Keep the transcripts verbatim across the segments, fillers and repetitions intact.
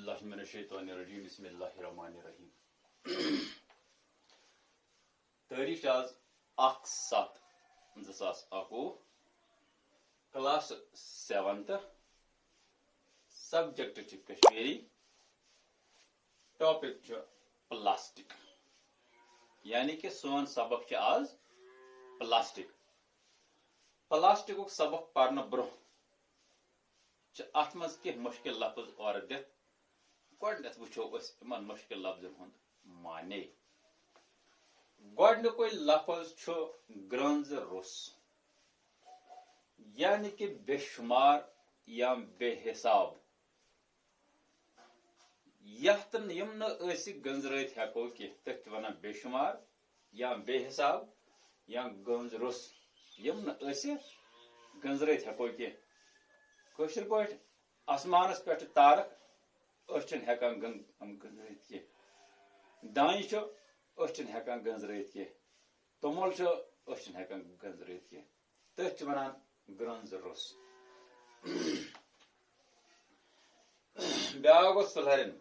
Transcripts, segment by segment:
اللہ من الشیطان الرجیم، بسم اللہ الرحمن الرحیم۔ تٲریٖخ چھِ آز اکھ ستھ زٕ ساس اکوُہ، class seventh، subject چھُ کشمیری، topic چھُ plastic، یعنی کہِ سون سبق چھُ آز plastic۔ Plasticُک سبق پرنہٕ برٛونٛہہ چھِ اتھ منٛز کینٛہہ مُشکِل لفظ اورٕ دِتھ۔ گۄڈٕنٮ۪تھ وٕچھو أسۍ یِمن مُشکِل لفظن ہُنٛد معنی۔ گۄڈٕنیُکُے لفظ چھُ گرٛنٛز روٚس، یعنی کہِ بے شُمار یا بے حساب۔ یتھ نہٕ، یِم نہٕ أسۍ گٔنٛزرٲوِتھ ہٮ۪کو کینٛہہ، تٔتھۍ چھِ ونان بے شُمار یا بے حساب یا گٔنٛز روٚس، یِم نہٕ أسۍ گٔنٛزرٲوِتھ ہٮ۪کو کینٛہہ۔ کٲشِر پٲٹھۍ، آسمانس پٮ۪ٹھ چھِ تارک، أسۍ چھِنہٕ ہٮ۪کان گٔن-، یِم گٔنٛزرٲوِتھ کینٛہہ۔ دانہِ چھُ، أسۍ چھِنہٕ ہٮ۪کان گٔنٛزرٲوِتھ کینٛہہ۔ توٚمُل چھُ، أسۍ چھِنہٕ ہٮ۪کان گٔنٛزرٲوِتھ کینٛہہ۔ تٔتھۍ چھِ وَنان گرٛنٛز روٚس۔ بیٛاکھ گوٚو سُلہرٮ۪ن،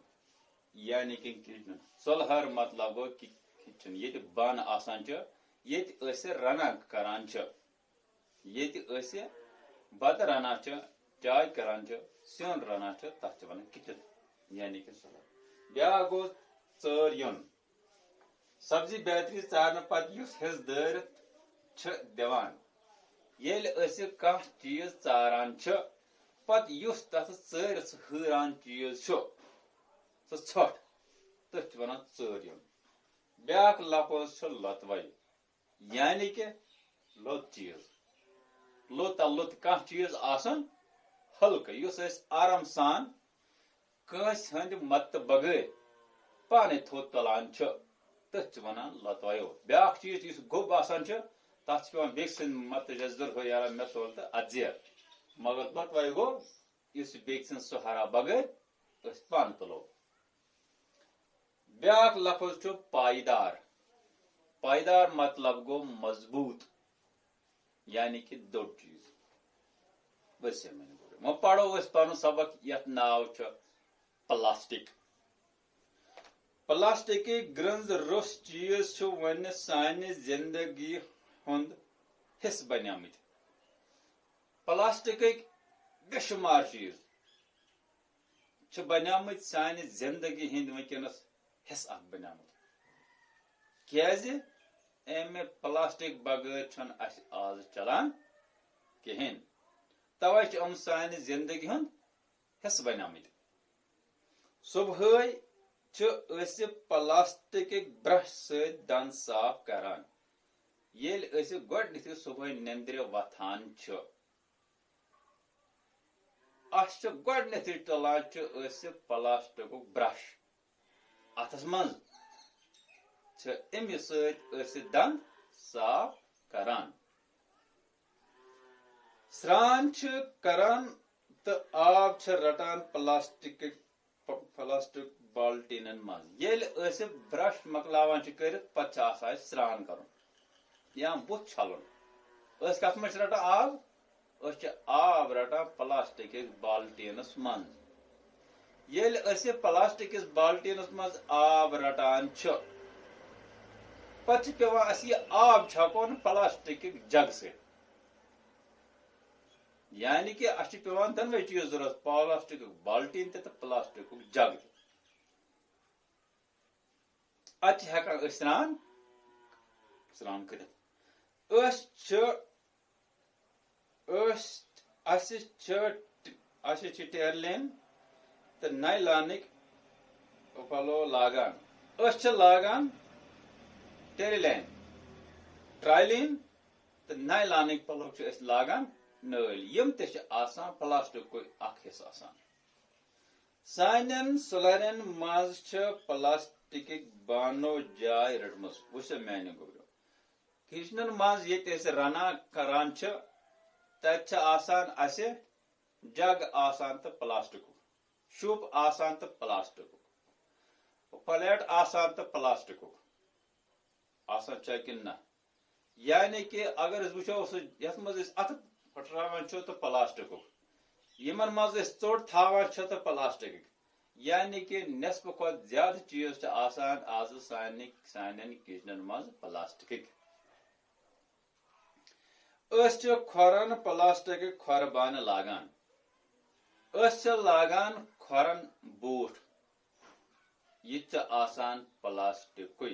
یعنی کہِ kitchen۔ سُلہر مطلب گوٚو کہِ kitchen، ییٚتہِ بانہٕ آسان چھِ، ییٚتہِ أسۍ رَنان کران چھِ، ییٚتہِ أسۍ بَتہٕ رَنان چھِ، چاے کران چھِ، سیُن رَنان چھِ، تَتھ چھِ وَنان kitchen، یعنی کہِ سُلہر۔ بیٛاکھ گوٚو ژٲر یُن۔ سبزی بیتری ژارنہٕ پتہٕ یُس حصہٕ دٲرِتھ چھِ دِوان۔ ییٚلہِ أسۍ کانٛہہ چیٖز ژاران چھِ، پتہٕ یُس تتھ ژٲرِتھ سُہ حٲران چیٖز چھُ، سُہ ژھۄٹھ، تٔتھۍ چھِ وَنان ژٲر یُن۔ بیٛاکھ لفظ چھُ لۄتوَے، یعنی کہِ لوٚت چیٖز۔ لوٚت، لوٚت کانٛہہ چیٖز آسُن ہلکہٕ، یُس أسۍ آرام سان کٲنٛسہِ ہٕنٛدِ مدتہٕ بغٲر پانے تھوٚد تُلان چھُ، تٔتھۍ چھِ وَنان لۄتوَیو۔ بیٛاکھ چیٖز یُس گوٚب آسان چھُ، تَتھ چھِ پٮ۪وان بیٚکہِ سٕنٛدِ مدتٕچ ضروٗرت، یارا مےٚ تُل تہٕ اَتھ زیر۔ مگر لۄتوَے گوٚو یُس بیٚکہِ سٕنٛز سہارا بغٲر أسۍ پانہٕ تُلو۔ بیٛاکھ لفظ چھُ پایدار۔ پایدار مطلب گوٚو مضبوٗط، یعنی کہِ دوٚر چیٖز۔ بس یہِ معنی گوٚو۔ وۄنۍ پرو أسۍ پنُن سبق یتھ ناو چھُ plastic۔ Plasticٕکۍ گرٛنٛز روٚس چیٖز چھِ وۄنۍ سانہِ زندگی ہُنٛد حصہٕ بنیمٕتۍ۔ Plasticٕکۍ بے شُمار چیٖز چھِ بنیمٕتۍ سانہِ زندگی ہٕنٛدۍ وٕنکیٚنس حصہٕ اکھ بنیمُت۔ کیازِ؟ امہِ plastic بغٲر چھُنہٕ اسہِ آز چلان کِہیٖنۍ۔ توے چھِ یِم سانہِ زندگی ہُنٛد حصہٕ بنیمٕتۍ۔ صبحٲے چھِ أسۍ plasticٕکۍ brush سۭتۍ دند صاف کران۔ ییٚلہِ أسۍ گۄڈٕنیتھٕے صبحٲے نیندرِ وۄتھان چھِ، اَسہِ چھُ گۄڈٕنیتھٕے تُلان چھِ أسۍ plasticُک brush اَتھس منٛز، چھِ اَمہِ سۭتۍ أسۍ دند صاف کران۔ سرٛان چھِ کران تہٕ آب چھِ رٹان plasticٕکۍ پ-، plastic بالٹیٖنن منٛز۔ ییٚلہِ أسۍ brush مۄکلاوان چھِ کٔرِتھ، پتہٕ چھُ آسان اَسہِ سرٛان کرُن یا بُتھ چھلُن۔ أسۍ کتھ منٛز چھِ رٹان آب؟ أسۍ چھِ آب رٹان plasticٕکِس بالٹیٖنس منٛز۔ ییٚلہِ أسۍ plasticٕکِس بالٹیٖنس منٛز آب رٹان چھِ، پتہٕ چھِ پٮ۪وان اَسہِ یہِ آب چھکُن plasticٕکۍ جگہٕ سۭتۍ۔ یعنی کہِ اَسہِ چھِ پٮ۪وان دۄنوَے چیٖز ضروٗرت، plasticُک بالٹیٖن تہِ تہٕ plasticُک جگ تہِ۔ اَدٕ چھِ ہٮ۪کان أسۍ سرٛان، سرٛان کٔرِتھ۔ أسۍ چھِ، أسۍ، اَسہِ چھِ، اَسہِ چھِ ٹیرلین تہٕ نایلانٕکۍ پَلو لاگان۔ أسۍ چھِ لاگان ٹیرلین، ٹرٛایلین تہٕ نایلانٕکۍ پَلو چھِ أسۍ لاگان نٲلۍ۔ یِم تہِ چھِ آسان plasticُکُے اکھ حصہٕ آسان۔ سانٮ۪ن سُلرٮ۪ن منٛز چھِ plasticٕکۍ بانو جاے رٔٹمٕژ۔ وٕچھو میانہِ گوٚبرو، kitchenن منٛز ییٚتہِ أسۍ رَنان کران چھِ، تَتہِ چھِ آسان اَسہِ جگ آسان تہٕ plasticُک، شوٗپ آسان تہٕ plasticُک، plate آسان تہٕ plasticُک۔ آسان چھا کِنہٕ نہ؟ یعنی کہِ اگر أسۍ وٕچھو، سُہ یَتھ منٛز أسۍ اَتھٕ پھٕٹراوان چھِ تہٕ plasticُک، یِمن منٛز أسۍ ژوٚٹ تھاوان چھِ تہٕ plasticٕکۍ، یعنی کہِ نٮ۪صفہٕ کھۄتہٕ زیادٕ چیٖز چھِ آسان آزٕ سانہِ سانٮ۪ن کچنن منٛز پلاسٹکٕکۍ۔ أسۍ چھِ کھۄرن پلاسٹکٕکۍ کھۄر بانہٕ لاگان۔ أسۍ چھِ لاگان کھۄرن بوٗٹھ، یہِ تہِ چھُ آسان پلاسٹکُے۔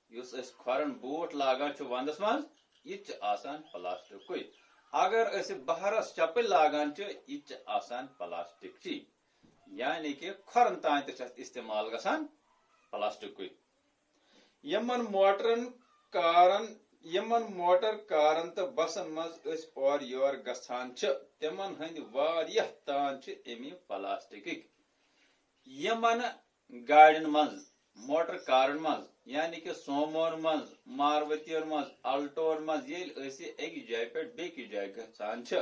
یُس أسۍ کھۄرن بوٗٹھ لاگان چھِ ونٛدس منٛز، یہِ تہِ چھُ آسان پلاسٹکُے۔ اگر أسۍ بہارس چپٕلۍ لاگان چھِ، یہِ تہِ چھُ آسان پلاسٹکچی۔ یعنی کہِ کھۄرن تام تہِ چھُ اَتھ استعمال گژھان پلاسٹکُے۔ یِمن موٹرن، کارن، یِمن موٹر کارن تہٕ بسن منٛز أسۍ اورٕ یور گژھان چھِ، تِمن ہٕنٛدۍ واریاہ تان چھِ اَمی پلاسٹکٕکۍ۔ یِمن گاڑٮ۪ن منٛز، موٹر کارن منٛز، یعنی کہِ سومون منٛز، ماروتین منٛز، الٹون منٛز، ییٚلہِ أسۍ أکِس جایہِ پٮ۪ٹھ بیٚکِس جایہِ گژھان چھِ،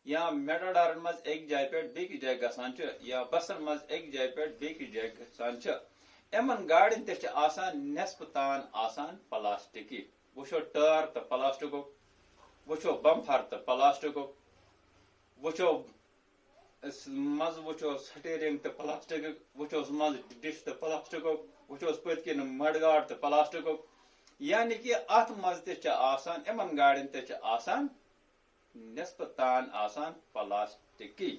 یا میٹاڈارن منٛز أکِس جایہِ پٮ۪ٹھ بیٚکِس جایہِ گژھان چھِ، یا بسن منٛز أکِس جایہِ پٮ۪ٹھ بیٚکِس جایہِ گژھان چھِ، یِمن گاڑٮ۪ن تہِ چھِ آسان نٮ۪صفہٕ تان آسان پلاسٹکٕے۔ وٕچھو ٹٲر تہٕ پلاسٹکُک، وٕچھو بمفر تہٕ پلاسٹکُک، وٕچھو أسۍ منٛزٕ وٕچھو سٹیرنگ تہٕ پلاسٹکُک، وٕچھوس منٛزٕ ڈش تہٕ پلاسٹکُک، وٕچھوس پٔتۍ کِنۍ مڈگاڈ تہٕ پلاسٹکُک۔ یعنی کہِ اتھ منٛز تہِ چھِ آسان، یِمن گاڑٮ۪ن تہِ چھِ آسان نٮ۪صفہٕ تان آسان پلاسٹکی۔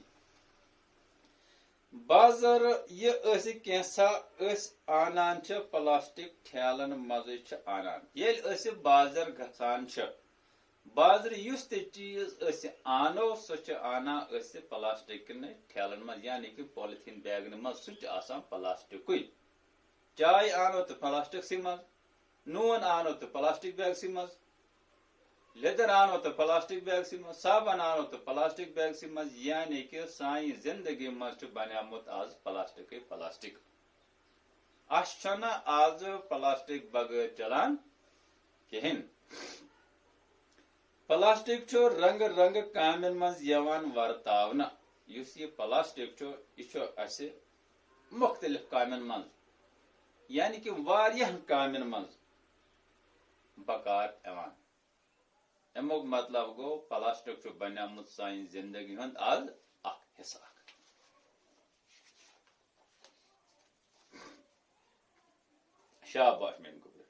بازر یہِ أسۍ کینٛژھا أسۍ انان چھِ، پلاسٹک ٹھیلن منٛزٕے چھِ انان۔ ییٚلہِ أسۍ بازر گژھان چھِ، بازرٕ یُس تہِ چیٖز أسۍ انو، سُہ چھِ انان أسۍ پلاسٹک کِنۍ ٹھیلن منٛز، یعنی کہِ پالیتھیٖن بیگن منٛز، سُہ تہِ چھُ آسان پلاسٹکُے۔ چاے انو تہٕ پلاسٹکسٕے منٛز، نوٗن انو تہٕ پلاسٹک بیگسٕے منٛز، لیدر انو تہٕ پلاسٹک بیگسٕے منٛز، صابن انو تہٕ پلاسٹک بیگسٕے منٛز، یعنی کہِ سانہِ زندگی منٛز چھُ بنیومُت آز پلاسٹکٕے پلاسٹک۔ اسہِ چھنہٕ آز پلاسٹک بغٲر چلان کِہیٖنۍ۔ پلاسٹک چھُ رنگہٕ رنگہٕ کامٮ۪ن منٛز یِوان ورتاونہٕ۔ یُس یہِ پلاسٹک چھُ، یہِ چھُ اسہِ مُختٔلِف کامٮ۪ن منٛز، یعنی کہِ واریاہن کامٮ۪ن منٛز بکار یِوان۔ اَمیُک مطلب گوٚو، پلاسٹک چھُ بنیومُت سانہِ زندگی ہُنٛد از اکھ حصہٕ اکھ۔ شاباش میٲنۍ گوٚبرِ۔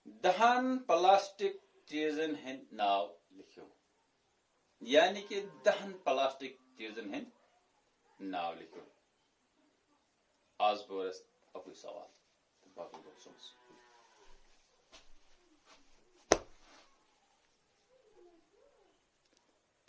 دَہَن پلاسٹک چیٖزن ہٕنٛدۍ ناو لیکھِو۔ یعنی کہِ دَہَن پلاسٹک چیٖزن ہٕنٛدۍ ناو لیکھِو۔ از پوٚر اَسہِ اَکُے سوال تہٕ باقٕے گوٚو سونٛچ۔